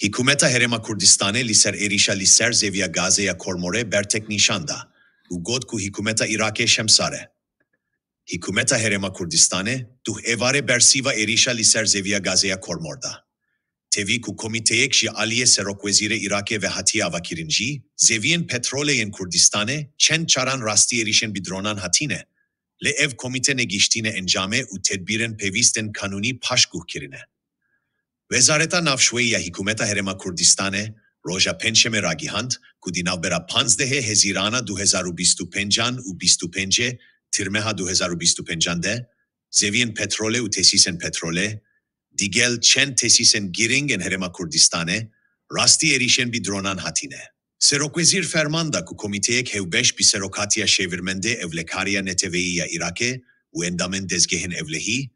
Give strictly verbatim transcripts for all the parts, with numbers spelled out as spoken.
Hikûmeta Herêma Kurdistanê li ser êrîşa li ser zêviya gazê ya Kormorê bertek nîşan da û got ku hikûmeta Iraqê şemsar e. Hikûmeta Herêma Kurdistanê duh êvarê bersîva êrîşa li ser zêviya gazê ya Kormor da. Tevî ku komîteyek ji aliyê Serokwezîrê Iraqê ve hatiye avakirin jî, zêviyên petrolê yên Kurdistanê çend caran rastî êrîşên bi dronan hatine, lê ev komîte negihiştine encamê û tedbîrên pêvîst ên kanûnî paşguh kirine. Wezareta Navşweyî ya Hikûmeta Herêma Kurdistanê roja Pêncşemê ragihand ku di navbera panzdehê Hezîrana du hezar û bîst û pêncan û bîst û pêncê Tirmeha du hezar û bîst û pêncan de zeviyên petrolê û tesîsên petrolê, digel çend tesîsên girîng ên Herêma Kurdistanê, rastî êrîşên bi dronan hatine. Serokwezîr ferman da ku komîteyek hevbeş bi serokatiya şêwirmendê ewlekariya neteweyî ya Iraqê û endamên dezgehên ewlehî,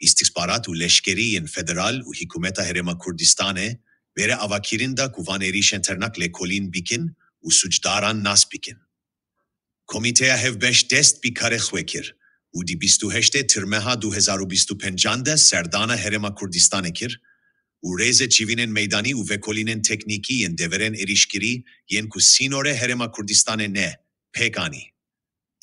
îstixbarat û leşkerî yên federal û Hikûmeta Herêma Kurdistanê were avakirin da ku van êrîşên ternak lêkolîn bikin û sûcdaran nas bikin. Komîteya hevbeş dest bi karê xwe kir û di bîst û heştê Tirmeha du hezar û bîst û pêncan de serdana Herêma Kurdistanê kir û rêzê çivînên meydanî û vekolînên teknîkî yên deverên êrîşkirî yên ku sînorê Herêma Kurdistanê ne, pêk anî.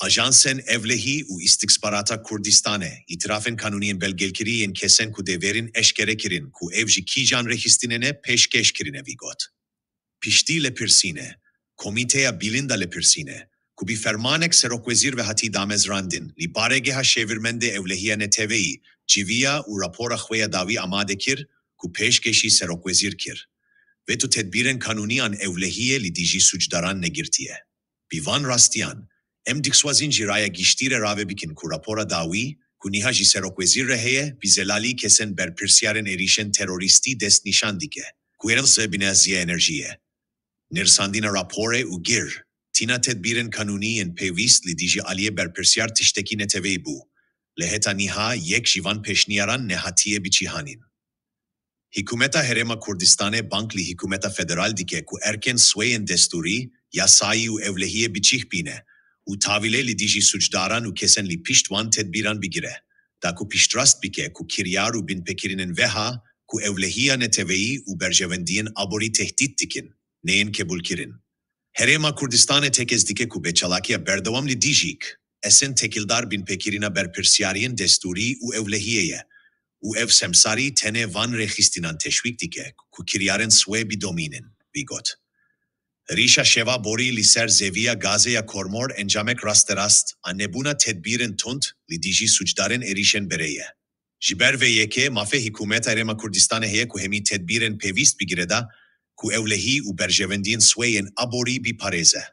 Ajansên ewlehî û îstixbarata Kurdistanê, îtirafên kanûnî yên belgekirî yên kesên ku dê vêrin eşkere kirin ku ev ji kîjan rêxistinê ne, pêşkêş kirine vî got. Piştî lêpirsînê, Komîteya Bilind a lêpirsînê, ku bi fermanek Serokwezîr ve hatî damezrandin, li Baregeha Şêwirmendê Ewlehiya Neteweyî civiya û rapora xwe ya dawî amade kir ku pêşkêşî Serokwezîr kir. Veto tedbîrên kanûnî an ewlehiyê li dijî sûcdaran negirtiye. Bi van rastiyan, em dixwazin ji raya giştî re rave bikin ku rapora dawî, ku niha ji Serokwezîr re heye, bi zelalî kesên berpirsyarên êrîşên terorîstî destnîşan dike, ku ev zê bi neziya enerjiyê. Nirxandina raporê û gir, tîna tedbîrên kanûnî yên pêwîst li dijî aliyê berpirsyar tiştekî neteweyî bû. Lê heta niha yek ji van pêşniyaran nehatiye bicihanîn. Hikûmeta Herêma Kurdistanê bang li Hikûmeta Federal dike ku erkên swê yên destûrî, yasayî û ewlehiyê bi cih bîne û tavîlê li dijî sûcdaran û kesên li pişt wan tedbîran bigire, da ku piştrast bike ku kiryar û binpêkirînên veha ku ewlehiya neteweyî û berjewendiyên aborî tehdît dikin, neyên qebûlkirin. Herêma Kurdistanê tekez dike ku bi çalakiya berdewam li dijî kesên têkildar binpêkirîna berpirsyariyên destûrî û ewlehiyê ye û ev semsarî tenê van rêxistînan teşwîk dike ku kiryarên swê bidomînin, vî got. Êrîşa şeva borî li ser zêviya gazê ya Kormor encamek rasterast a nebûna tedbîrên tund li dijî sûcdarên êrîşên berê ye. Ji ber vê yekê mafê Hikûmeta Herêma Kurdistanê heye ku hemî tedbîrên pêwîst bigire da ku ewlehî û berjewendiyên swê yên aborî biparêze.